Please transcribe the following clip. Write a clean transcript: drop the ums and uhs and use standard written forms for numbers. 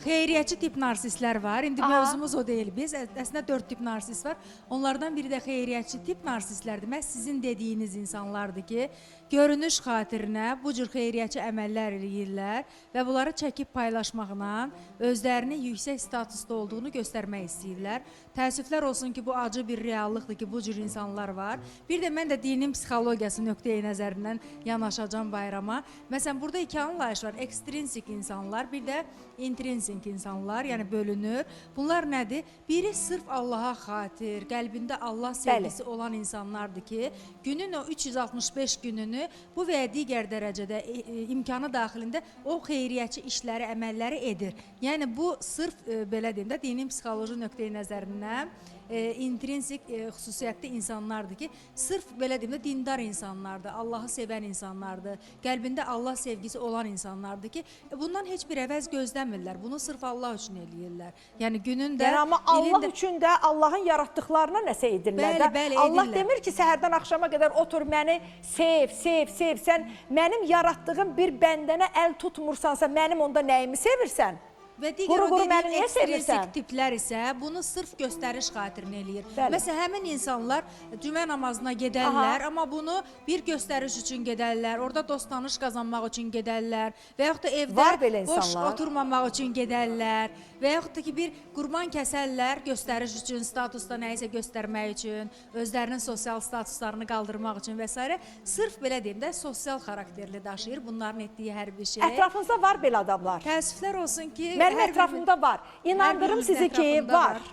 Xeyriyyəçi tip narsistlər var. İndi mövzumuz o deyil. Biz əslində 4 tip narsist var. Onlardan biri də xeyriyyəçi tip narsistlərdir. Məhz sizin dediyiniz insanlardır ki, görünüş xatirinə bu cür xeyriyyəçi əməllər eləyirlər və bunları çəkib paylaşmaqla özlərinin yüksək statusda olduğunu göstərmək istəyirlər. Təəssüflər olsun ki, bu acı bir reallıqdır ki, bu cür insanlar var. Bir də mən də dinin psixologiyası nöqteyi nəzərindən yanaşacağam bayrama. Məsələn, burada iki anlayış var. Ekstrinsik insanlar, bir də intrinsik insanlar, yəni bölünür. Bunlar nədir? Biri sırf Allaha xatir, qəlbində Allah sevgisi olan insanlardır ki, günün o 365 gününü bu və ya digər dərəcədə imkanı daxilində o xeyriyyəçi işləri, əməlləri edir. Yəni bu sırf belə deyim də dinin psixoloji nöqteyi nəzərindən intrinsik xüsusiyyətli insanlardır ki, sırf belə deyim də dindar insanlardır, Allahı sevən insanlardır, qəlbində Allah sevgisi olan insanlardır ki, bundan heç bir əvəz gözləmirlər. Bunu sırf Allah üçün eləyirlər. Yəni günün də Yəni amma Allah ilin də üçün də Allahın yaratdıqlarına nəsə edirlər Bəli, də. bəli, Allah edirlər. demir ki, səhərdən axşama qədər otur məni sev, sev, sev. Sən mənim yaratdığım bir bəndənə əl tutmursansa, mənim onda nəyimi sevirsən? Və digər Quru o quru məni dediyim niyə ekstrinsik sevirsən? tiplər isə bunu sırf göstəriş xatirinə eləyir. Bəli. Məsələn, həmin insanlar cümə namazına gedərlər, amma bunu bir göstəriş üçün gedərlər, orada dost tanış qazanmaq üçün gedərlər və yaxud da evdə Var belə boş insanlar. oturmamaq üçün gedərlər və yaxud da ki, bir qurban kəsərlər göstəriş üçün, statusda nəyisə göstərmək üçün, özlərinin sosial statuslarını qaldırmaq üçün və s. Sırf belə deyim də sosial xarakterli daşıyır bunların etdiyi hər bir şey. Ətrafınızda var belə adamlar. Təəssüflər olsun ki, Mənim hər ətrafımda var. hər İnandırım birimizin sizi ki, ətrafında var. var.